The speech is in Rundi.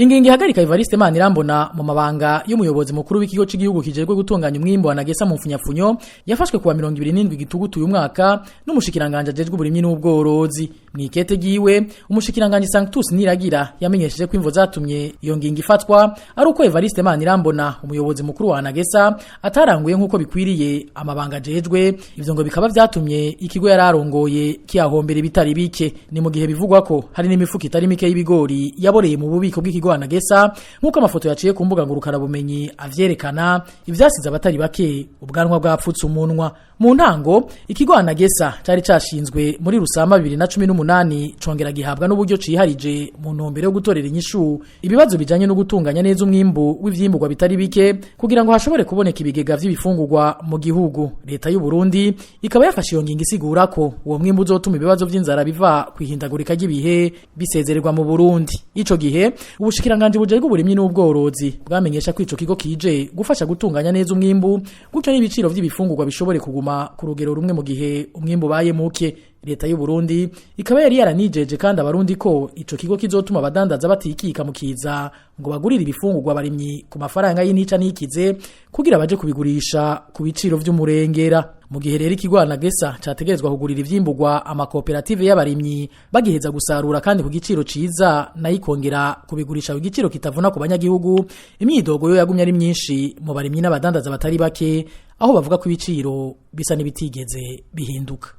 Ingingo ihagarika Evariste Manirambona mu mabanga y'umuyobozi mukuru w'ikigo cy'igihugu kijejwe gutunganya umwimbu wa Nagesa mu mfunyapfunyo yafashwe kuwa 27 Gitugutu uyu mwaka n'umushikiranganje ajejwe uburimyi n'ubworozi. Mwikete giwe, umushikiranganje Sanctus Niragira yamenyesheje ko imvo zatumye iyo ngingo ifatwa ari uko Evariste Manirambona, umuyobozi mukuru wa Nagesa, ataranguye nk'uko bikwiriye amabanga ajejwe. Ivyo ngo bikaba vyatumye ikigo yararongoye kiyahombera ibitari bike. Ni mu gihe bivugwa ko hari n'imifuko itari mike y'ibigori yaboreye mu bubiko bw'ikigo Anagesa, nk'uko amafoto yaciye ku mbuga ngurukanabumenyi avyerekana, ivyasize abatari bake ubwanwa bwapfutse umunwa. Mu ntango, ikigo Anagesa cari cashinzwe muri Rusama 2018, congera gihabwa n'uburyo ciharije mu ntumbero yo gutorera inyishu ibibazo bijanye no gutunganya neza umwimbu w'ivyimbugwa bitari bike kugira ngo hashobore kuboneka ibigega vy'ibifungurwa mu gihugu. Leta y'u Burundi ikaba yafashe iyo ngingo isigura ko uwo mwimbu uzotuma ibibazo vy'inzara biva kwihindagurika ry'ibihe bisezererwa mu Burundi. Ico gihe ubushikiranganje bujejwe uburimyi n'ubworozi bwamenyesha ko ico kigo kije gufasha gutunganya neza umwimbu, gutyo n'ibiciro vy'ibifungurwa bishobore kuguma ku rugero rumwe mu gihe umwimbu ubaye muke. Leta y'u Burundi ikaba yari yaranijeje kandi abarundi ko ico kigo kizotuma abadandaza batikika mu kiza ngo bagurire ibifungurwa abarimyi ku mafaranga y'intica n'ikize kugira baje kubigurisha ku biciro vy'umurengera. Mu gihe rero ikigo Anagesa categerezwa kugurira ivyimbugwa amakoperative y'abarimyi bagiheza gusarura kandi ku giciro ciza, nayo ikongera kubigurisha ku giciro kitavuna ku banyagihugu, imyidogo yo yagumye ari myinshi mu barimyi n'abadandaza batari bake, aho bavuga ko ibiciro bisa n'ibitigeze bihinduka.